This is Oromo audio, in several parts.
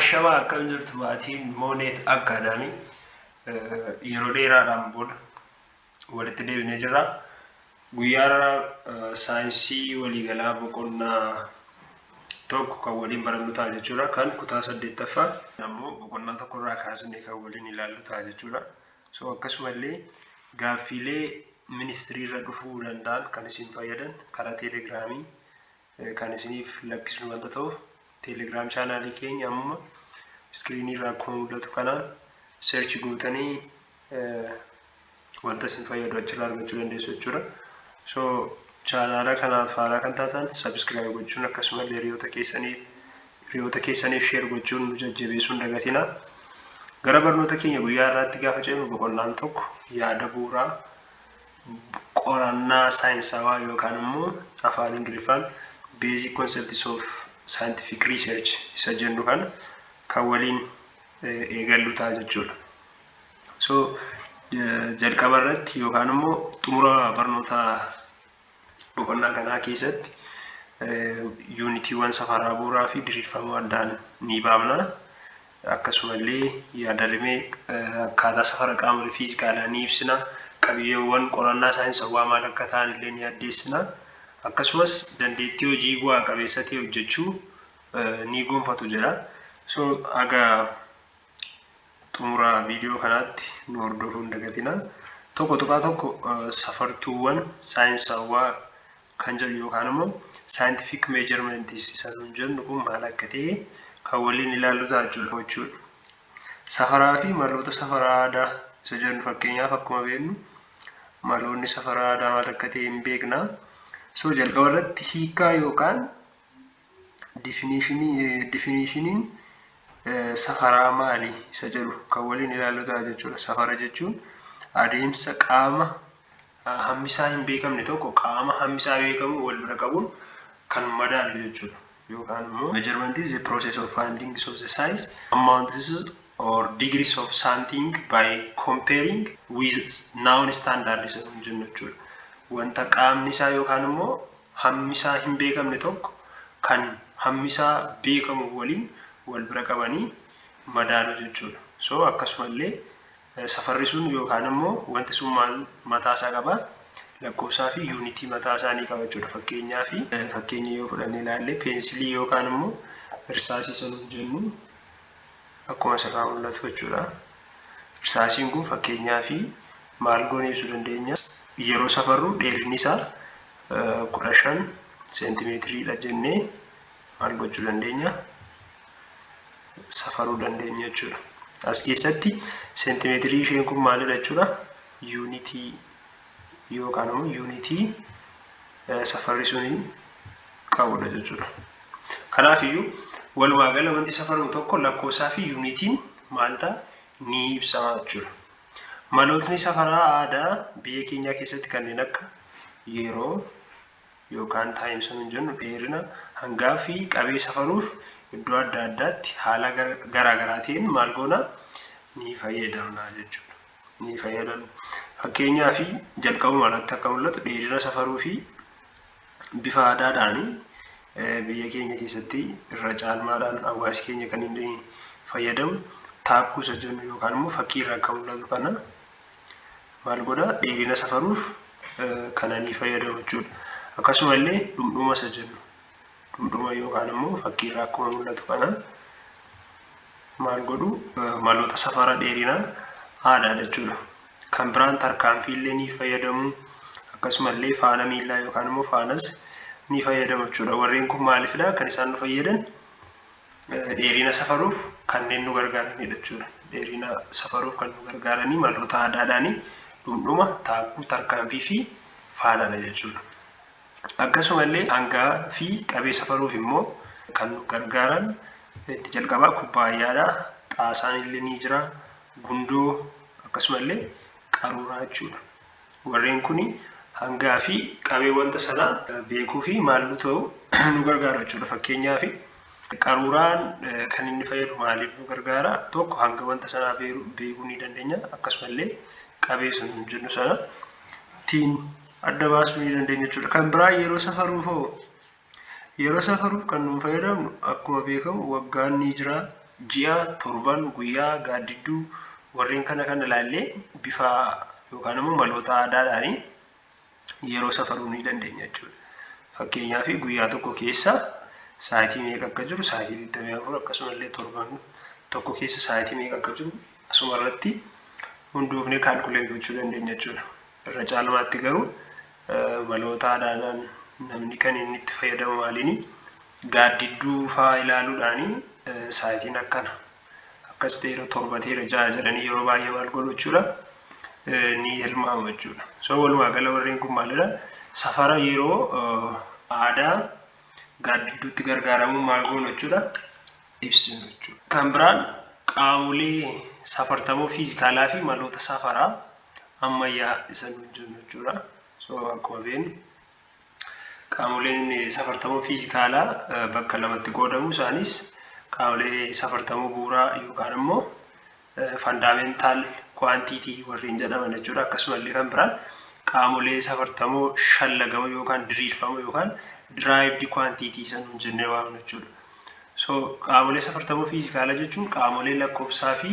Ashamaa, akkam jirtu maatiin Mooneet Academy? Yeroo dheeraadhaan booda walitti deebinee jirra. Guyyaa har'aa saayinsii waliigalaa boqonnaa 1 kan waliin barannu ta'a jechuudha. Kan kutaa saddeettaffaa ammoo boqonnaa 1rraa kaasnee kan waliin ilaallu ta'a jechuudha. So akkasumallee gaaffiilee ministiriirra dhufuu danda'an kan isin fayyadan karaa Teelegiraamii kan isiniif lakkisnu wanta ta'uuf, Telegram channelii keenya amma screenii irraa akkuma mul'atu kanaan search gootanii wanta isin fayyadu achirraa argachuu dandeessu jechuudha. So channela kanaaf haaraa kan taatan subscribe gochuun, akkasumallee hiriyoota keessaniif share gochuun nu jajjabeessuu hin dagatinaa. Gara barnoota keenya guyyaa har'aatti gaafa ceenu, boqonnaan 1 yaada bu'uuraa qorannaa saayinsawaa yookaan immoo afaan Ingiliffaan basic concepts of scientific research isa jennu kana kan waliin eegallu ta'a jechuudha. So jalqaba irratti yookaan immoo xumura barnoota boqonnaa kanaa keessatti yuunitiiwwan safaraa bu'uuraa fi diriirfamuu addaan ni baafna. Akkasumallee yaada-rimee akkaataa safara qaamolee fiizikaalaa ni ibsina. Qabiyyeewwan qorannaa saayinsawaa maal akka ta'an illee ni addeessina. Akkasumas dandeettii hojii bu'aa qabeessa ta'e hojjechuu ni gonfatu jedha. So haga xumura viidiyoo kanaatti nu hordofuu hin dagatina. 1.1 safartuuwwan saayinsawaa kan jedhu yookaan immoo scientific measurements isa nuun jennu kun maal akka ta'e kan waliin ilaallu ta'a jechuudha. Safaraa fi maloota safaraa aadaa isa jennu, fakkeenyaaf akkuma beeknu maloonni safaraa aadaa maal akka ta'e hin beekna. So jalqaba irratti hiikaa yookaan definitioniin safaraa maali isa jedhu kan waliin ilaallu ta'a jechuudha. Safara jechuun adeemsa qaama hammisaa hin beekamne tokko qaama hammisaa beekamu wal bira qabuun kan madaalu jechuudha. Yookaan immoo measurement is the process of finding of the size, amounts or degrees of something by comparing with known standard isa jennu jechuudha. Wanta qaamni isaa yookaan immoo hammi isaa hin beekamne tokko kan hammi isaa beekamu waliin wal bira qabanii madaalu jechuudha. So akkasumallee safarri sun yookaan immoo wanti sun maal mataa isaa qaba? Lakkoofsaa fi yuunitii mataa isaanii qaba jechuudha. Fakkeenyaa fi fakkeenya yoo fudhannee ilaalle, peensilii yookaan immoo irsaasii isa nuun jennu akkuma asirraa mul'atu jechuudha. Irsaasiin kun fakkeenyaa fi maal goonee ibsuu dandeenya? Yeroo safarru dheerinni isaa 15 seentimeetiriidha jennee maal gochuu dandeenya? Safaruu dandeenya jechuudha. As keessatti seentimeetirii isheen kun maalidha jechuudha? Yuunitii yookaan immoo yuunitii safarri suni qabudha jechuudha. Kanaaf iyyuu walumaa gala wanti safaramu tokko lakkoofsaa fi yuunitiin maal ta'a, ni ibsama jechuudha. Malootni safaraa aadaa biyya keenyaa keessatti kanneen akka yeroo yookaan time isa nuun jennu, dheerina, hangaa fi qabee safaruuf iddoo adda addaatti haala garaa garaatiin maal goona, ni fayyadamna jechuudha. Ni fayyadamna. Fakkeenyaaf jalqabuma irratti akka mul'atu dheerina safaruu fi bifa aadaadhaan biyya keenya keessatti irra caalmaadhaan hawaasi keenya kan inni fayyadamu taakkuu isa jennu yookaan immoo fakkii irraa akka mul'atu kana maal godha, dheerina safaruuf kana ni fayyadamu jechuudha. Akkasumallee dhundhuma isa jennu, dhundhuma yookaan immoo fakkii irraa akkuma mul'atu kana maal godhu, maloota safara dheerinaa aadaa jechuudha. Kan biraan tarkaanfii illee ni fayyadamu. Akkasumallee faana miillaa yookaan immoo faanas ni fayyadamu jechuudha. Warreen kun maalifidha kan isaan nu fayyadan? Dheerina safaruuf kanneen nu gargaaranidha jechuudha. Dheerina safaruuf kan nu gargaaranii maloota aadaadhaanii dhundhuma, taakkuu, tarkaanfii fi faanadha jechuudha. Akkasumallee hangaa fi qabee safaruuf immoo kan nu gargaaran itti jalqabaa kubbaayyaadha. Xaasaan illee ni jira. Gundoo, akkasumallee qaruuraa jechuudha. Warreen kuni hangaa fi qabee wanta sanaa beekuu fi maal nu ta'u, nu gargaara jechuudha. Fakkeenyaaf qaruuraan kan inni fayyadu maaliif nu gargaara? Tokko, hanga wanta sanaa beekuu ni dandeenya. Akkasumallee qabee sun jennu sana ittiin adda baasuu ni dandeenya jechuudha. Kan biraa yeroo safaruuf hoo? Yeroo safaruuf kan nuun fayyadamnu akkuma beekamu waggaan ni jira. Ji'a, torban, guyyaa, gaaddidduu warreen kana kan ilaallee bifa yookaan immoo maloota aadaadhaan yeroo safaruu ni dandeenya jechuudha. Fakkeenyaaf, guyyaa tokko keessa sa'aatii meeqa akka jiru, sa'aatii 24, akkasumallee torban tokko keessa sa'aatii meeqa akka jiru asuma irratti hundoofnee calculate gochuu dandeenya jechuudha. Irra caalmaatti garuu maloota aadaadhaan namni kan inni itti fayyadamu maaliini? Gaaddidduu fa'aa ilaaluudhaani sa'aatiin akkana akkas ta'eera, torba ta'eera, ja'a jedhanii yeroo baay'ee maal godhu jechuudha, ni tilmaamu jechuudha. So walumaa gala warreen kun maalidha? Safara yeroo aadaa gaaddidduutti gargaaramuun maal goonu jechuudha, ibsinu jechuudha. Kan biraan qaamolee safartamoo fiizikaalaa fi maloota safaraa ammayyaa isa nuun jennu jechuudha. So akkuma beeknu qaamoleen safartamoo fiizikaalaa bakka lamatti qoodamu. Isaanis qaamolee safartamoo bu'uuraa yookaan immoo fundamental quantity warreen jedhaman jechuudha. Akkasumallee kan biraan qaamolee safartamoo shallagamoo yookaan diriirfamoo yookaan derived quantity isa nuun jennee waamnu jechuudha. So qaamolee safartamoo fiizikaalaa jechuun qaamolee lakkoofsaa fi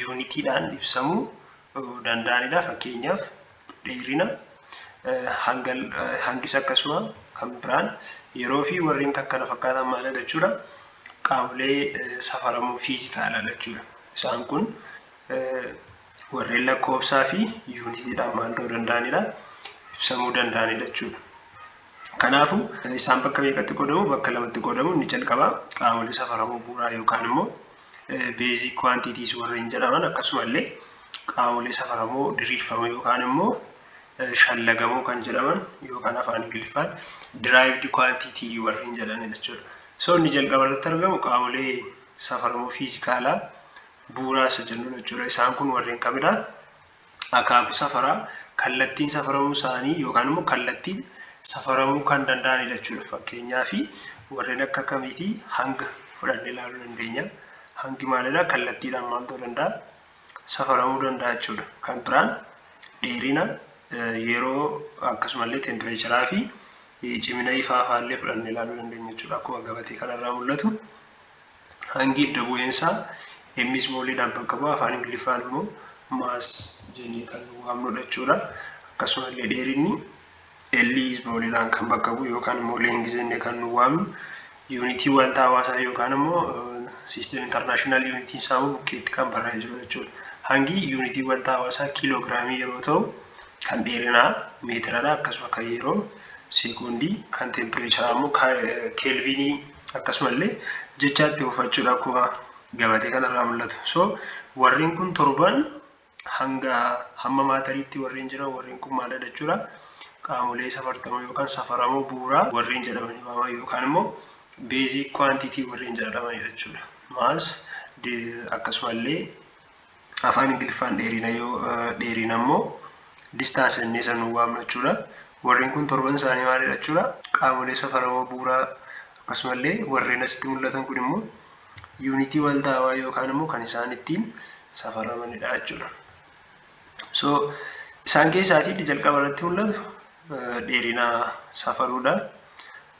yuunitiidhaan ibsamuu danda'anidha. Fakkeenyaaf, dheerina, hangis, akkasuma kan biraan yeroo fi warreen kan kana fakkaatan maalidha jechuudha? Qaamolee safaramoo fiizikaalaa jechuudha. Isaan kun warreen lakkoofsaa fi yuunitiidhaan maal ta'uu danda'anidha? Ibsamuu danda'anidha jechuudha. Kanaafuu isaan bakka meeqatti qoodamu? Bakka lamatti qoodamu. Inni jalqabaa qaamolee safaramoo bu'uuraa yookaan immoo basic quantities warreen jedhaman, akkasumallee qaamolee safaramoo diriirfamoo yookaan immoo shallagamoo kan jedhaman yookaan afaan Ingiliffaan derived quantity warreen jedhaman jechuudha. So inni jalqaba irratti argamu qaamolee safaramoo fiizikaalaa bu'uuraa isa jennudha jechuudha. Isaan kun warreen kamidha? Akaakuu safaraa kallattiin safaramuu isaanii yookaan immoo kallattiin safaramuu kan danda'anidha jechuudha. Fakkeenyaaf, warreen akka kamiitii? Hanga fudhannee ilaaluu dandeenya. Hangi maalidha? Kallattiidhaan maal ta'uu danda'a? Safaramuu danda'a jechuudha. Kan biraan dheerina, yeroo, akkasumallee tempireecharaa fi cimina ifaa fa'aallee fudhannee ilaaluu dandeenya jechuudha. Akkuma gabatee kanarraa mul'atu, hangi iddo bu'eensaa M smalliidhaan bakka bu'a, afaan Ingiliffaan immoo mass jennee kan waamnudha jechuudha. Akkasumallee dheerinni L smalliidhaan kan bakka bu'u yookaan immoo length jennee kan nu waamnu, yuunitii wanta hawaasaa yookaan immoo system international yuunitiin isaa bukkeetti kan barraa'ee jiru jechuudha. Hangi yuunitii wanta hawaasaa kiiloogiraamii yeroo ta'u, kan dheerinaa meetiradha, akkasuma kan yeroo sekoondii, kan tempireecharaa immoo keelviinii, akkasumallee jechaatti fufachuudha akkuma gabatee kanarraa mul'atu. So warreen kun torban hanga hamma maatariitti warreen jiran, warreen kun maalidha jechuudha? Qaamolee safartamoo yookaan safaramoo bu'uuraa warreen jedhamanii waamaman yookaan immoo basic quantity warreen jedhamanidha jechuudha. Mass, akkasumallee afaan Ingiliffaan dheerina yoo dheerina immoo distance jennee isa nu waamna jechuudha. Warreen kun torban isaanii maalidha jechuudha? Qaamolee safaramoo bu'uuraa, akkasumallee warreen asitti mul'atan kun immoo yuunitii waltaawaa yookaan immoo kan isaan ittiin safaramanidha jechuudha. So isaan keessaatii jalqaba irratti mul'atu dheerina safaruudha.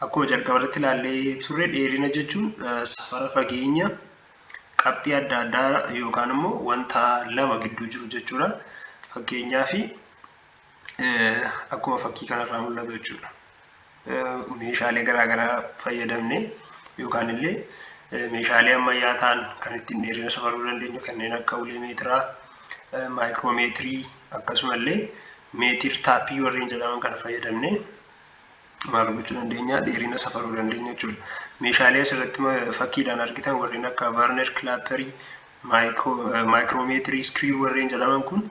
Akkuma jalqaba irratti ilaallee turre, dheerina jechuun safara fageenya qabxii adda addaa yookaan immoo wanta lama gidduu jiru jechuudha. Fakkeenyaaf, akkuma fakkii kanarraa mul'atu jechuudha. Meeshaalee garaagaraa fayyadamnee yookaan illee meeshaalee ammayyaa ta'an kan ittiin dheerina safaruu dandeenyu kanneen akka ulee meetiraa, maayikiroomeetirii, akkasumallee meter tape warreen jedhaman kana fayyadamnee maal gochuu dandeenya? Dheerina safaruu dandeenya jechuudha. Meeshaalee asirratti fakkiidhaan argitan warreen akka vernier caliperii, maayikiroomeetirii, screw warreen jedhaman kun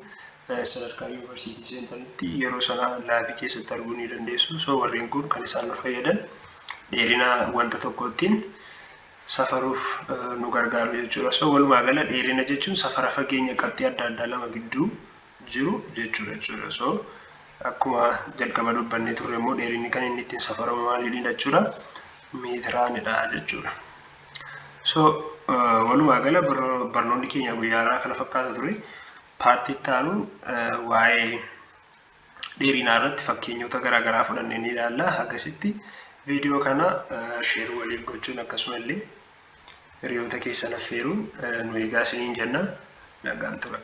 sadarkaa yuunivarsiitii seentanitti yeroo sana laabii keessatti arguu ni dandeessu. So warreen kun kan isaan nu fayyadan dheerina wanta tokko ittiin safaruuf nu gargaaru jechuudha. So walumaa gala dheerina jechuun safara fageenya qabxii adda addaa lama gidduu jiru jechuudha. So akkuma jalqaba dubbannee turre immoo dheerinni kan inni ittiin safaramu maaliidha jechuudha? Meetiraanidha jechuudha. So walumaa gala barnoonni keenya guyyaa har'aa kana fakkaata ture. Paartii itti aanuun waa'ee dheerinaa irratti fakkeenyota garaa garaa fudhannee ni ilaalla. Akkasitti viidiyoo kana share waliif gochuun akkasumallee Hiriyoota keessan affeeruun nu eegaa isiniin jenna. Nagaan tura.